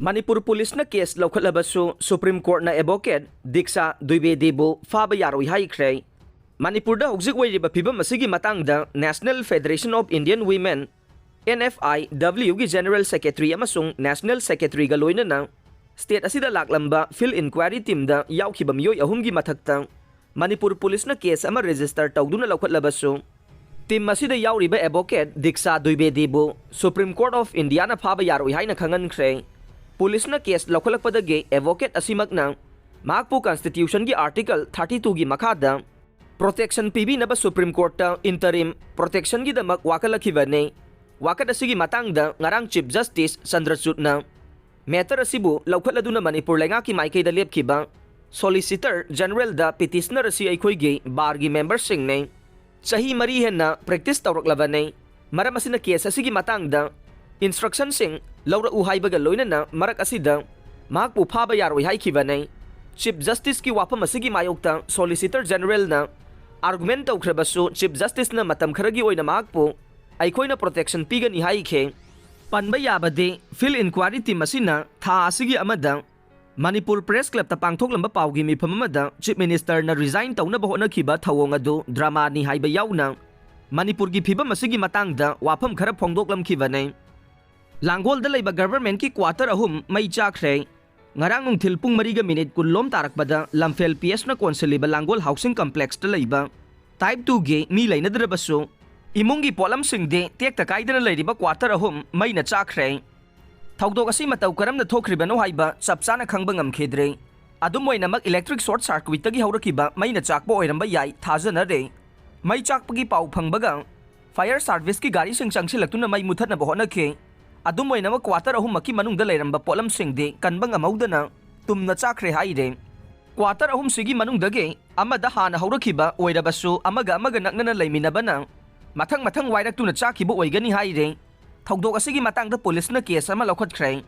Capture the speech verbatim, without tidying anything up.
ꯃꯅꯤꯄꯨꯔ ꯄꯨꯂꯤꯁꯅ case ꯂꯧꯈꯠꯂꯕꯁꯨ supreme ꯀꯣꯔꯠꯅ advocate ꯗꯤꯛꯁꯥ ꯗ꯭ꯋꯤꯕꯦꯗꯤꯕꯨ ꯐꯥꯕ ꯌꯥꯔꯣꯏ ꯍꯥꯏꯈ꯭ꯔꯦ꯫ ꯃꯅꯤꯄꯨꯔꯗ ꯍꯧꯖꯤꯛ ꯑꯣꯏꯔꯤꯕ ꯐꯤꯕꯝ ꯑꯁꯤꯒꯤ ꯃꯇꯥꯡꯗ National Federation of Indian Women, N F I W ꯒꯤ General Secretary ꯑꯃꯁꯨꯡ National Secretaryꯒ ꯂꯣꯏꯅꯅ state ꯑꯁꯤꯗ ꯂꯥꯛꯂꯝꯕ field inquiry teamꯗ ꯌꯥꯎꯈꯤꯕ ꯃꯤꯑꯣꯏ ꯑꯍꯨꯝꯒꯤ ꯃꯊꯛꯇ ꯃꯅꯤꯄꯨꯔ ꯄꯨꯂꯤꯁꯅ ꯀꯦꯁ ꯑꯃ register ꯇꯧꯗꯨꯅ ꯂꯧꯈꯠꯂꯕꯁꯨ, team ꯑꯁꯤꯗ ꯌꯥꯎꯔꯤꯕ ꯑꯦꯗꯚꯣꯀꯦꯠ ꯗꯤꯛꯁꯥ ꯗ꯭ꯋꯤꯕꯦꯗꯤꯕꯨ ꯁꯨꯄ꯭ꯔꯤꯝ ꯀꯣꯔꯠ ꯑꯣꯐ ꯏꯟꯗꯤꯌꯥꯅ ꯐꯥꯕ ꯌꯥꯔꯣꯏ ꯍꯥꯏꯅ ꯈꯪꯍꯟꯈ꯭ꯔꯦ꯫ ꯄꯨꯂꯤꯁꯅ ꯀꯦꯁ ꯂꯧꯈꯠꯂꯛꯄꯗꯒꯤ ꯑꯦꯗꯚꯣꯀꯦꯠ ꯑꯁꯤꯃꯛꯅ ꯃꯍꯥꯛꯄꯨ ꯀꯟꯁꯇꯤꯇ꯭ꯌꯨꯁꯟꯒꯤ ꯑꯥꯔꯇꯤꯀꯜ ꯊꯥꯔꯇꯤ ꯇꯨꯒꯤ ꯃꯈꯥꯗ ꯄ꯭ꯔꯣꯇꯦꯛꯁꯟ ꯄꯤꯕꯤꯅꯕ ꯁꯨꯄ꯭ꯔꯤꯝ ꯀꯣꯔꯠꯇ ꯏꯟꯇꯔꯤꯝ ꯄ꯭ꯔꯣꯇꯦꯛꯁꯟꯒꯤꯗꯃꯛ ꯋꯥꯀꯠꯂꯛꯈꯤꯕꯅꯤ꯫ ꯋꯥꯀꯠ ꯑꯁꯤꯒꯤ ꯃꯇꯥꯡꯗ ꯉꯔꯥꯡ ꯆꯤꯐ ꯖꯁꯇꯤꯁ ꯆꯟꯗ꯭ꯔꯆꯨꯗꯅ ꯃꯦꯇꯔ ꯑꯁꯤꯕꯨ ꯂꯧꯈꯠꯂꯗꯨꯅ ꯃꯅꯤꯄꯨꯔ ꯂꯩꯉꯥꯛꯀꯤ ꯃꯥꯏꯀꯩꯗ ꯂꯦꯞꯈꯤꯕ ꯁꯣꯂꯤꯁꯤꯇꯔ ꯖꯦꯅꯔꯦꯜꯗ ꯄꯤꯇꯤꯁꯅꯔ ꯑꯁꯤ ꯑꯩꯈꯣꯏꯒꯤ ꯕꯥꯔꯒꯤ ꯃꯦꯝꯕꯔꯁꯤꯡꯅꯤ꯫ ꯆꯍꯤ ꯃꯔꯤ ꯍꯦꯟꯅ ꯄ꯭ꯔꯦꯛꯇꯤꯁ ꯇꯧꯔꯛꯂꯕꯅꯤ꯫ ꯃꯔꯝ ꯑꯁꯤꯅ ꯀꯦꯁ ꯑꯁꯤꯒꯤ ꯃꯇꯥꯡꯗ ꯏꯟꯁꯇ꯭ꯔꯛꯁꯟꯁꯤꯡ ꯂꯧꯔꯛꯎ ꯍꯥꯏꯕꯒ ꯂꯣꯏꯅꯅ ꯃꯔꯛ ꯑꯁꯤꯗ ꯃꯍꯥꯛꯄꯨ ꯐꯥꯕ ꯌꯥꯔꯣꯏ ꯍꯥꯏꯈꯤꯕꯅꯤ꯫ ꯆꯤꯐ ꯖꯁꯇꯤꯁꯀꯤ ꯋꯥꯐꯝ ꯑꯁꯤꯒꯤ ꯃꯥꯌꯣꯛꯇ ꯁꯣꯂꯤꯁꯤꯇꯔ ꯖꯦꯅꯔꯦꯜꯅ ꯑꯥꯔꯒꯨꯃꯦꯟ ꯇꯧꯈ꯭ꯔꯕꯁꯨ ꯆꯤꯐ ꯖꯁꯇꯤꯁꯅ ꯃꯇꯝ ꯈꯔꯒꯤ ꯑꯣꯏꯅ ꯃꯍꯥꯛꯄꯨ ꯑꯩꯈꯣꯏꯅ ꯄ꯭ꯔꯣꯇꯦꯛꯁꯟ ꯄꯤꯒꯅꯤ ꯍꯥꯏꯈꯤ꯫ ꯄꯟꯕ ꯌꯥꯕꯗꯤ field inquiry team ꯑꯁꯤꯅ ꯊꯥ ꯑꯁꯤꯒꯤ ꯑꯃꯗ ꯃꯅꯤꯄꯨꯔ ꯄ꯭ꯔꯦꯁ ꯀ꯭ꯂꯕꯇ ꯄꯥꯡꯊꯣꯛꯂꯝꯕ ꯄꯥꯎꯒꯤ ꯃꯤꯐꯝ ꯑꯃꯗ ꯆꯤꯐ ꯃꯤꯅꯤꯁꯇꯔꯅ ꯔꯤꯖꯥꯏꯟ ꯇꯧꯅꯕ ꯍꯣꯠꯅꯈꯤꯕ ꯊꯧꯑꯣꯡ ꯑꯗꯨ ꯗ꯭ꯔꯃꯥꯅꯤ ꯍꯥꯏꯕ ꯌꯥꯎꯅ ꯃꯅꯤꯄꯨꯔꯒꯤ ꯐꯤꯕꯝ ꯑꯁꯤꯒꯤ ꯃꯇꯥꯡꯗ ꯋꯥꯐꯝ ꯈꯔ ꯐꯣꯡꯗꯣꯛꯂꯝꯈꯤꯕꯅꯤ꯫ ꯂꯥꯡꯒꯣꯜꯗ ꯂꯩꯕ ꯒꯚꯔꯟꯃꯦꯟꯠꯀꯤ ꯀ꯭ꯋꯥꯇꯔ ꯑꯍꯨꯝ ꯃꯩ ꯆꯥꯛꯈ꯭ꯔꯦ꯫ ꯉꯔꯥꯡ ꯅꯨꯡꯊꯤꯜ ꯄꯨꯡ ꯃꯔꯤꯒ ꯃꯤꯅꯤꯠ ꯀꯨꯟ ꯂꯣꯝ ꯇꯥꯔꯛꯄꯗ ꯂꯝꯐꯦꯜ ꯄꯤ ꯑꯦꯁꯅ ꯀꯣꯟꯁꯤꯜꯂꯤꯕ ꯂꯥꯡꯒꯣꯜ ꯍꯥꯎꯁꯤꯡ ꯀꯝꯄ꯭ꯂꯦꯛꯁꯇ ꯂꯩꯕ ꯇꯥꯏꯞ ꯇꯨꯒꯤ ꯃꯤ ꯂꯩꯅꯗ꯭ꯔꯕꯁꯨ ꯏꯃꯨꯡꯒꯤ ꯄꯣꯠꯂꯝꯁꯤꯡꯗꯤ ꯇꯦꯛꯇ ꯀꯥꯏꯗꯅ ꯂꯩꯔꯤꯕ ꯀ꯭ꯋꯥꯇꯔ ꯑꯍꯨꯝ ꯃꯩꯅ ꯆꯥꯛꯈ꯭ꯔꯦ꯫ ꯊꯧꯗꯣꯛ ꯑꯁꯤ ꯃꯇꯧ ꯀꯔꯝꯅ ꯊꯣꯛꯈ꯭ꯔꯤꯕꯅꯣ ꯍꯥꯏꯕ ꯆꯞ ꯆꯥꯅ ꯈꯪꯕ ꯉꯝꯈꯤꯗ꯭ꯔꯦ꯫ ꯑꯗꯨꯝ ꯑꯣꯏꯅꯃꯛ, ꯏꯂꯦꯛꯇ꯭ꯔꯤꯛ ꯁꯣꯔꯠ ꯁꯥꯔꯀ꯭ꯋꯤꯠꯇꯒꯤ ꯍꯧꯔꯛꯈꯤꯕ ꯃꯩꯅ ꯆꯥꯛꯄ ꯑꯣꯏꯔꯝꯕ ꯌꯥꯏ ꯊꯥꯖꯅꯔꯦ꯫ ꯃꯩ ꯆꯥꯛꯄꯒꯤ ꯄꯥꯎ ꯐꯪꯕꯒ ꯐꯥꯌꯔ ꯁꯥꯔꯚꯤꯁꯀꯤ ꯒꯥꯔꯤꯁꯤꯡ ꯆꯪꯁꯤꯜꯂꯛꯇꯨꯅ ꯃꯩ ꯃꯨꯊꯠꯅꯕ ꯍꯣꯠꯅꯈꯤ꯫ ꯑꯗꯨꯝ ꯑꯣꯏꯅꯃꯛ, ꯀ꯭ꯋꯥꯇꯔ ꯑꯍꯨꯝꯃꯛꯀꯤ ꯃꯅꯨꯡꯗ ꯂꯩꯔꯝꯕ ꯄꯣꯠꯂꯝꯁꯤꯡꯗꯤ ꯀꯟꯕ ꯉꯝꯍꯧꯗꯅ ꯇꯨꯝꯅ ꯆꯥꯛꯈ꯭ꯔꯦ ꯍꯥꯏꯔꯦ꯫ ꯀ꯭ꯋꯥꯇꯔ ꯑꯍꯨꯝꯁꯤꯒꯤ ꯃꯅꯨꯡꯗꯒꯤ ꯑꯃꯗ ꯍꯥꯟꯅ ꯍꯧꯔꯛꯈꯤꯕ ꯑꯣꯏꯔꯕꯁꯨ, ꯑꯃꯒ ꯑꯃꯒ ꯅꯛꯅꯅ ꯂꯩꯃꯤꯟꯅꯕꯅ ꯃꯊꯪ ꯃꯊꯪ ꯋꯥꯏꯔꯛꯇꯨꯅ ꯆꯥꯛꯈꯤꯕ ꯑꯣꯏꯒꯅꯤ ꯍꯥꯏꯔꯦ꯫ ꯊꯧꯗꯣꯛ ꯑꯁꯤꯒꯤ ꯃꯇꯥꯡꯗ ꯄꯨꯂꯤꯁꯅ ꯀꯦꯁ ꯑꯃ ꯂꯧꯈꯠꯈ꯭ꯔꯦ꯫